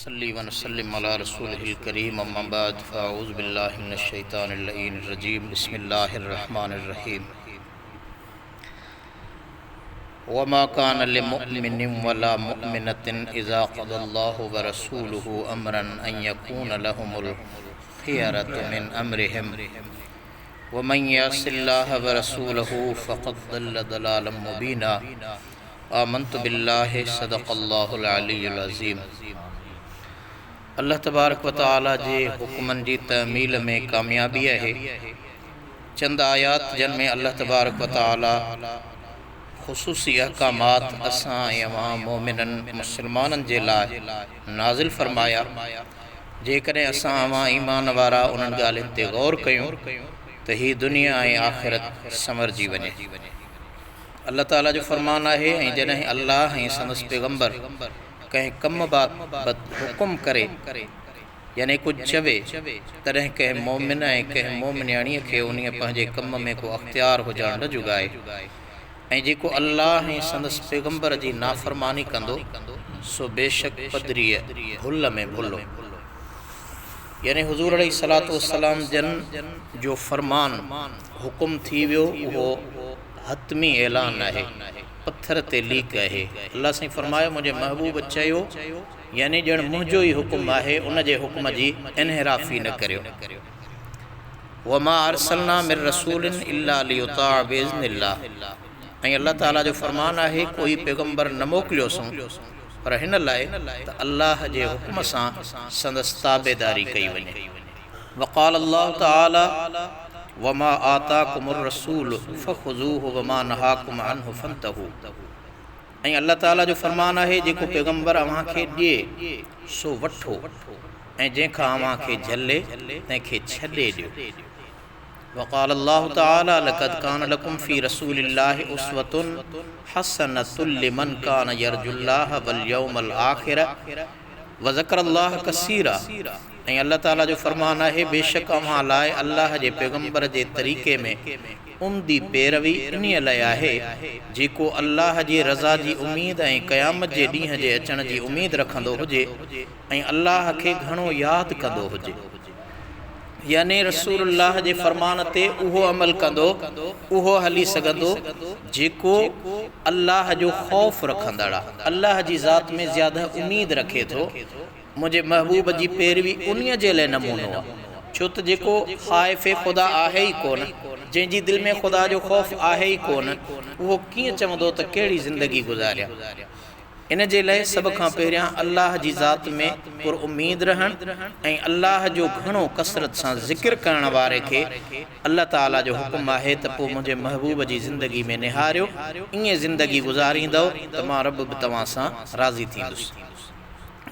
نصلي ونسلم علي رسوله الڪريم اما بعد فاعوذ بالله من الشيطان اللعين الرجيم بسم الله الرحمن الرحيم وما كان لمؤمن ولا مؤمنة اذا قضى الله ورسوله امرا ان يكون لهم الخيرة من امرهم ومن يعص الله ورسوله فقد ضل ضلالا مبينا آمنت بالله صدق الله العلي العظيم الله تبارڪ و تعالي جي حڪمن جي تعميل ۾ ڪاميابي آهي. چند آيات جن ۾ الله تبارڪ و تعالي خصوصي احڪامات اسان ۽ اوهان مؤمنن مسلمانن جي لاء نازل فرمايا، جيڪڏهن اسان اوهان ايمان وارا انهن ڳالهين تي غور ڪيون ته هي دنيا ۽ آخرت سنورجي وڃي. الله تعاليٰ جو فرمان آهي، ۽ جڏهن الله ۽ سندس پيغمبر ڪنهن ڪم بابت حڪم ڪري، يعني ڪجهه چوي، تڏهن ڪنهن مؤمن ۽ ڪنهن مؤمنياڻيء کي انهيء پنهنجي ڪم ۾ ڪو اختيار هجڻ نه جڳائي، ۽ جيڪو الله ۽ سندس پيغمبر جي نافرماني ڪندو، سو بيشڪ پڌريء ڀل ۾ ڀلو. يعني حضور عليه الصلوة والسلام جن جو فرمان، حڪم ٿي ويو، اهو حتمي اعلان آهي، پٿر تي ليڪ اهي. الله سائين فرمايو، منهنجي محبوب چيو، يعني ڄڻ منهنجو ئي حڪم آهي، ان جي حڪم جي انحرافي نه ڪريو. وما ارسلنا من رسول الا ليطاع باذن الله ۽ الله تعالي جو فرمان آهي، ڪوئي پيغمبر نه موڪليوسون پر هن لاء ته الله جي حڪم سان سندس تابعداري ڪئي وڃي. وقال الله تعالي وما آتاڪم الرسول فخذوه وما نهاڪم عنه فانتهوا ۽ الله تعالي جو فرمان آهي جيڪو پيغمبر اوهان کي ڏئي سو وٺو ۽ جنهن کان اوهان کي جهلي تنهن کي ڇڏي ڏيو. وقال الله تعالي لقد ڪان لڪم في رسول الله اسوة حسنة لمن ڪان يرجو الله واليوم الاخر وذڪر الله ڪثيرا ۽ الله تعالي جو فرمان آهي، بيشڪ اوهان لاء الله جي پيغمبر جي طريقي ۾ عمدي پيروي انهيء لاء آهي، جيڪو الله جي رضا جي اميد ۽ قيامت جي ڏينهن جي اچڻ جي اميد رکندو هجي ۽ الله کي گهڻو ياد ڪندو هجي. يعني رسول الله جي فرمان تي اهو عمل ڪندو، اهو هلي سگهندو، جيڪو الله جو خوف رکندڙ آ، الله جي ذات ۾ زياده اميد رکي ٿو، منهنجي محبوب جي پيروي انهيء جي لئه نمونو آ، ڇو ته جيڪو خائف خدا آهي ئي ڪونه، جنهن جي دل ۾ خدا جو خوف آهي ئي ڪونه، اهو ڪيئن چوندو ته ڪهڙي زندگي گذاريان؟ ان جي لئه سڀ کان پهريان الله جي ذات ۾ پر اميد رهڻ ۽ الله جو گهڻو ڪثرت سان ذڪر ڪرڻ واري کي الله تعاليٰ جو حڪم آهي ته پوء منهنجي محبوب جي زندگي ۾ نهاريو، ائين زندگي گذاريندؤ ته مان رب به توهان سان راضي ٿيندس.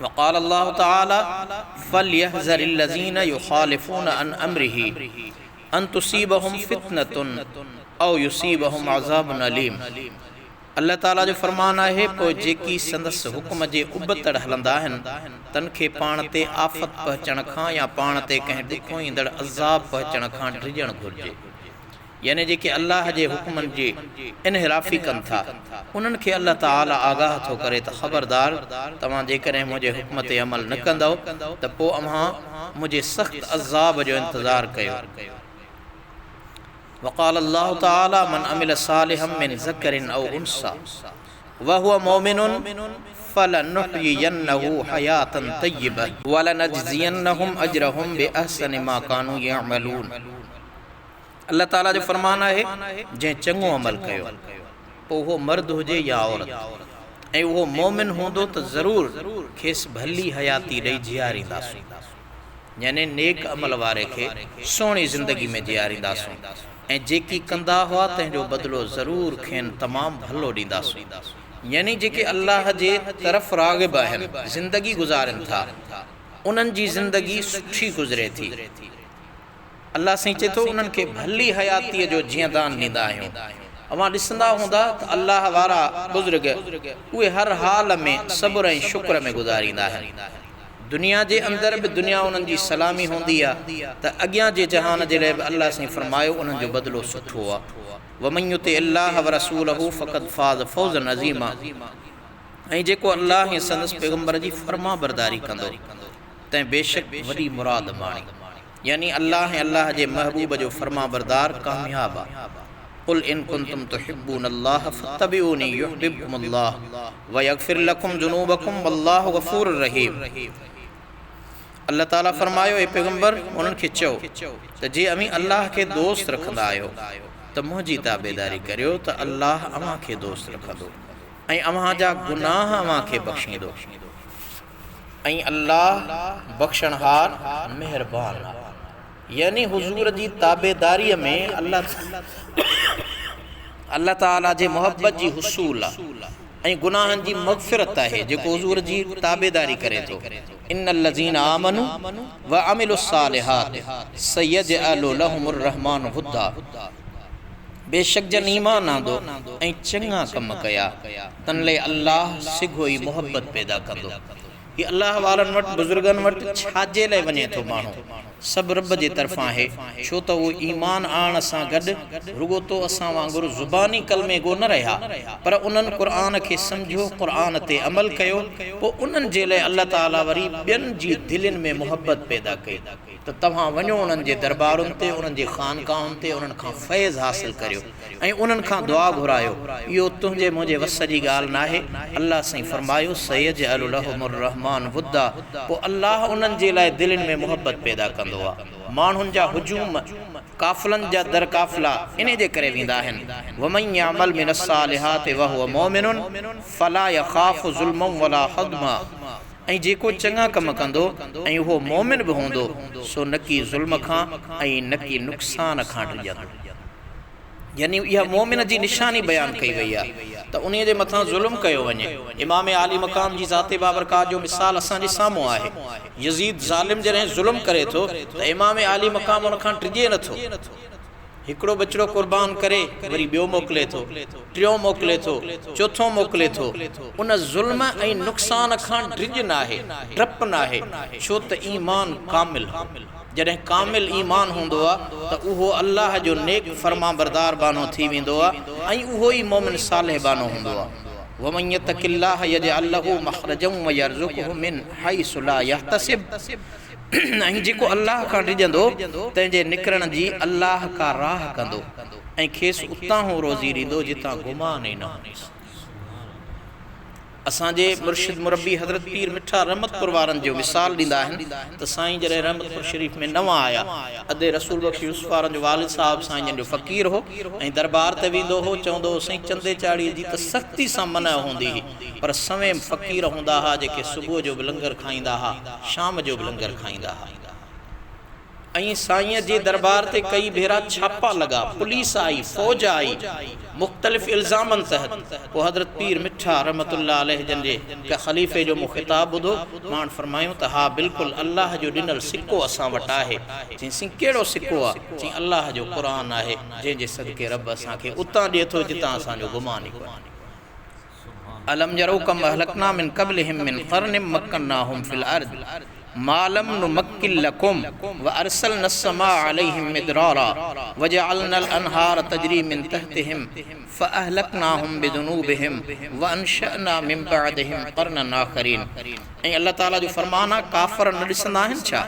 وقال الله تعاليٰ فليحذر الذين يخالفون عن امره ان تصيبهم فتنة او يصيبهم عذاب اليم الله تعاليٰ جو فرمان آهي، پوء جيڪي سندس حڪم جي ابتڙ هلندا آهن، تن کي پاڻ تي آفت پهچڻ کان يا پاڻ تي ڪنهن ڏکوئيندڙ عذاب پهچڻ کان ڊڄڻ گهرجي. يعني جيڪي الله جي حڪمن جي انحرافي ڪن ٿا، انهن کي الله تعاليٰ آگاهه ٿو ڪري ته خبردار! توهان جيڪڏهن منهنجي حڪم تي عمل نه ڪندؤ ته پوء اوهان منهنجي سخت عذاب جو انتظار ڪيو. وقال الله تعالي من عمل صالحا من ذڪر او انثي وهو مؤمن فلنحيينه حياة طيبة ولنجزينهم اجرهم باحسن ما ڪانوا يعملون الله تعالي جو فرمان آهي جنهن چڱو عمل ڪيو پوء اهو مرد هجي يا عورت ۽ اهو مؤمن هوندو ته ضرور کيس ڀلي حياتي ڏئي جيارينداسون. يعني نيڪ عمل واري کي سهڻي زندگي ۾ جيارينداسون ۽ جيڪي ڪندا هئا تنهن جو بدلو ضرور کين تمام ڀلو ڏينداسون. يعني جيڪي الله جي طرف راغب آهن، زندگي گذارين ٿا، انهن جي زندگي سٺي گذري ٿي. الله سائين چئي ٿو انهن کي ڀلي حياتيء جو جيئندان ڏيندا آهيون. اوهان ڏسندا هوندا ته الله وارا بزرگ اهي هر حال ۾ صبر ۽ شڪر ۾ گذاريندا آهن. دنيا جي اندر به دنيا انهن جي سلامي هوندي آ ته اڳيان جي جهان جي لئه به الله سائين فرمايو انهن جو بدلو سٺو آ. ومن يطع الله ورسوله فقد فاز فوزا عظيما. ۽ جيڪو الله ۽ سندس پيغمبر جي فرمانبرداري ڪندو، تنهن بيشڪ وڏي مراد ماڻي. يعني الله ۽ الله جي محبوب جو فرمانبردار ڪامياب آ. قل ان ڪنتم تحبون الله فاتبعوني يحببڪم الله ويغفر لڪم ذنوبڪم والله غفور رحيم. الله تعاليٰ فرمايو، اي پيغمبر! انهن کي چئو ته جي اوهين الله کي دوست رکندا آهيو ته منهنجي تابعداري ڪريو ته الله اوهان کي دوست رکندو ۽ اوهان جا گناهه اوهان کي بخشيندو ۽ الله بخشڻهار مهربان آهي. يعني حضور جي تابعداريء ۾ الله تعاليٰ جي محبت جي حصول آهي. ۽ گناهن جي مغفرت آهي جيڪو حضور جي تابعداري ڪري ٿو ان الذين آمنوا وعملوا الصالحات سيجعل لهم الرحمن ودا بيشڪ جن ايمان آندو ۽ چڱا ڪم ڪيا تن لئي الله سگهو ئي محبت پيدا ڪندو. هي الله وارن وٽ، بزرگن وٽ، ڇاجي لئه وڃي ٿو ماڻهو؟ سڀ رب جي طرفان آهي، ڇو ته اهو ايمان آڻڻ سان گڏ رڳو تو اسان وانگر زباني ڪلمي گو نه رهيا، پر انهن قرآن کي سمجهيو، قرآن تي عمل ڪيو، پوء انهن جي لئه الله تعاليٰ وري ٻين جي دلين ۾ محبت پيدا ڪئي. ته توهان وڃو انهن جي دربارن تي، انهن جي خانقاهن تي، انهن کان فيض حاصل ڪريو ۽ انهن کان دعا گهرايو، اهو تنهنجي منهنجي وس جي ڳالهه ناهي، الله سائين فرمايو، سيجعل لهم الرحمٰن ودا، پوء الله انهن جي لاء دلين ۾ محبت پيدا ڪندو آ. ماڻهن جا هجوم، قافلن جا در قافلا انهي جي ڪري ويندا آهن، ومن يعمل من الصالحات وهو مؤمن فلا يخاف ظلما ولا هضما. ۽ جيڪو چڱا ڪم ڪندو ۽ اهو مؤمن به هوندو، سو نڪي ظلم کان ۽ نڪي نقصان کان ڊڄندو. يعني اها مؤمن جي نشاني بيان ڪئي وئي آهي ته انهيء جي مٿان ظلم ڪيو وڃي. امام عالي مقام جي ذات بابرڪات جو مثال اسان جي سامهون آهي. يزيد ظالم جڏهن ظلم ڪري ٿو ته امام عالي مقام ان کان ڊڄي نٿو. هڪڙو ٻچڙو قربان ڪري وري ٻيو موڪلي ٿو، ٽيون موڪلي ٿو، چوٿون موڪلي ٿو. ان ظلم ۽ نقصان کان ڊڄ ناهي، ڊپ ناهي، ڇو ته ايمان ڪامل هو. جڏهن ڪامل ايمان هوندو آ ته اهو الله جو نيڪ فرمانبردار ٻانهو ٿي ويندو آ ۽ اهو ئي مؤمن صالح ٻانهو هوندو آ. ومن يتق الله يجعل له مخرجا ويرزقه من حيث لا يحتسب. ۽ جيڪو الله کان ڊڄندو تنهن جي نڪرڻ جي الله ڪا راهه ڪندو ۽ کيس اتاهون روزي ڏيندو جتان گمان ئي نه هوندس. اسان جي مرشد مربي حضرت پير مٺا رحمت پور وارن جو مثال ڏيندا آهن ته سائين جڏهن رحمت پور شريف ۾ نوان آيا ادي رسول بخش يوسف وارن جو والد صاحب سائين جن جو فقير هو ۽ دربار تي ويندو هو چوندو هو سائين چندي چاڙهي جي ته سختي سان منع هوندي هئي پر سوين فقير هوندا ها جيڪي صبح جو به لنگر کائيندا ها، شام جو به لنگر کائيندا ها. ائين سائينء جي دربار تي ڪئي ڀيرا ڇاپا لڳا، پوليس آئي، فوج آئي، مختلف الزامن تحت. پوء حضرت پير مٺا رحمة الله عليه جن جي هڪ خليفي جو مون خطاب ٻڌو، پاڻ فرمايون ته ها بلڪل الله جو ڏنل سڪو اسان وٽ آهي. چيائين سائين ڪهڙو سڪو آ؟ چيائين الله جو قرآن آهي، جنهن جي صدقي رب اسان کي اتان ڏئي ٿو جتان اسان جو گمان ئي ڪونهي. الم يروا ڪم اهلڪنا من قبلهم من قرن مڪناهم في الارض ما لم نمڪن لڪم وارسلنا السماء عليهم مدرارا وجعلنا الانهار تجري من تحتهم فاهلڪناهم بذنوبهم وانشأنا من بعدهم قرنا آخرين ۽ الله تعالي جو فرمان آ ڪافر نه ڏسندا آهن ڇا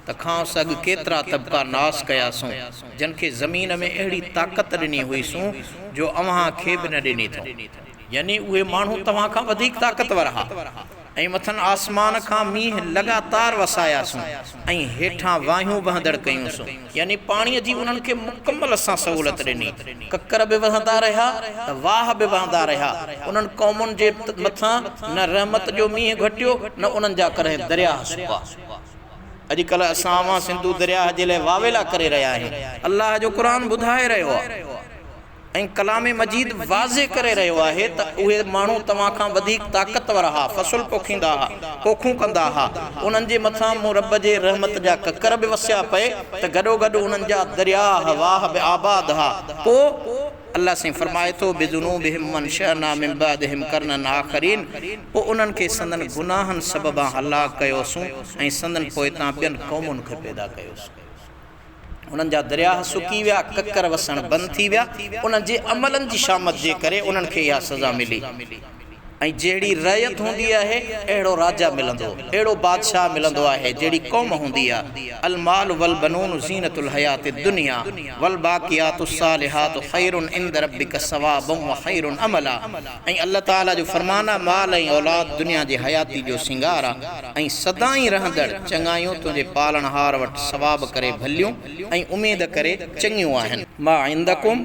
ته کانئس اڳ ڪيترا طبقا ناس ڪياسون جن کي زمين ۾ اهڙي طاقت ڏني هئي سون جو اوهان کي به نه ڏني اٿئون. يعني اهي ماڻهو توهان کان وڌيڪ طاقتور ها ۽ مٿن آسمان کان مينهن لڳاتار وساياسون ۽ هيٺان واهيون وهندڙ ڪيون سون، يعني پاڻيء جي انهن کي مڪمل اسان سهولت ڏني، ڪڪر به وهندا رهيا ته واهه به وهندا رهيا، انهن قومن جي مٿان نه رحمت جو مينهن گهٽيو نه انهن جا ڪڏهن درياهه سڪا. اڄڪلهه اسان اوهان سنڌو درياهه جي لاء واويلا ڪري رهيا آهيون. الله جو قرآن ٻڌائي رهيو آهي ۽ ڪلام مجيد واضح ڪري رهيو آهي ته اهي ماڻهو توهان کان وڌيڪ طاقتور ها، فصل پوکيندا ها، پوکون ڪندا ها، انهن جي مٿان مون رب جي رحمت جا ڪڪر به وسيا پئي ته گڏوگڏ انهن جا درياهه، واهه به آباد ها، پوء. الله سائين فرمائي ٿو، بذنوبهم وانشأنا من بعدهم قرنا آخرين پوء انهن کي سندن گناهن سببان هلاڪ ڪيوسون ۽ سندن پوئتان ٻين قومن کي پيدا ڪيوسون. انهن جا درياهه سڪي ويا، ڪڪر وسڻ بند ٿي ويا، انهن جي عملن جي شامت جي ڪري انهن کي اها سزا ملي. ۽ جهڙي رعيت هوندي آهي اهڙو راجا ملندو، اهڙو بادشاهه ملندو آهي، جهڙي قوم هوندي آهي. المال والبنون زينة الحياة الدنيا والباقيات الصالحات خير عند ربک ثوابا وخير املا ۽ الله تعالي جو فرمان آهي مال ۽ اولاد دنيا جي حياتي جو سينگار آهي ۽ سدائين رهندڙ چڱايون تنهنجي پالڻهار وٽ ثواب ڪري ڀليون ۽ اميد ڪري چڱيون آهن. ما عندڪم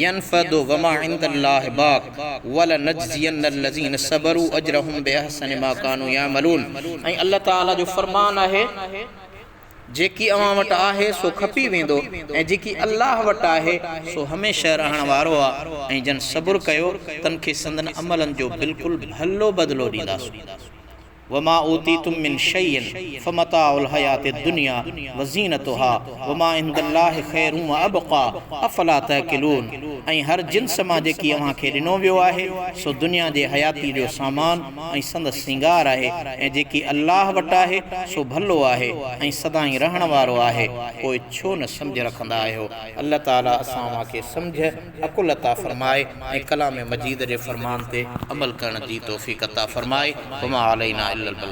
ينفد وما عند الله باق ولنجزين الذين صبروا اجرهم باحسن ما ڪانوا يعملون ۽ الله تعالي جو فرمان آهي، جيڪي اوهان وٽ آهي سو کپي ويندو ۽ جيڪي الله وٽ آهي سو هميشه رهڻ وارو آهي ۽ جن صبر ڪيو تن کي سندن عملن جو بلڪل ڀلو بدلو ڏينداسون. وما اوتيتم من شيء فمتاع الحياة الدنيا وزينتها وما عند الله خير وابقي افلا تعقلون ۽ هر جنس مان جيڪي اوهان کي ڏنو ويو آهي سو دنيا جي حياتي جو سامان ۽ سندس سينگار آهي ۽ جيڪي الله وٽ آهي سو ڀلو آهي ۽ سدائين رهڻ وارو آهي پوء ڇو نه سمجهه رکندا آهيو. الله تعالي اسان اوهان کي سمجهه، عقل عطا فرمائي ۽ ڪلام مجيد جي فرمان تي عمل ڪرڻ جي توفيق عطا فرمائي وما علينا الا البلاغ.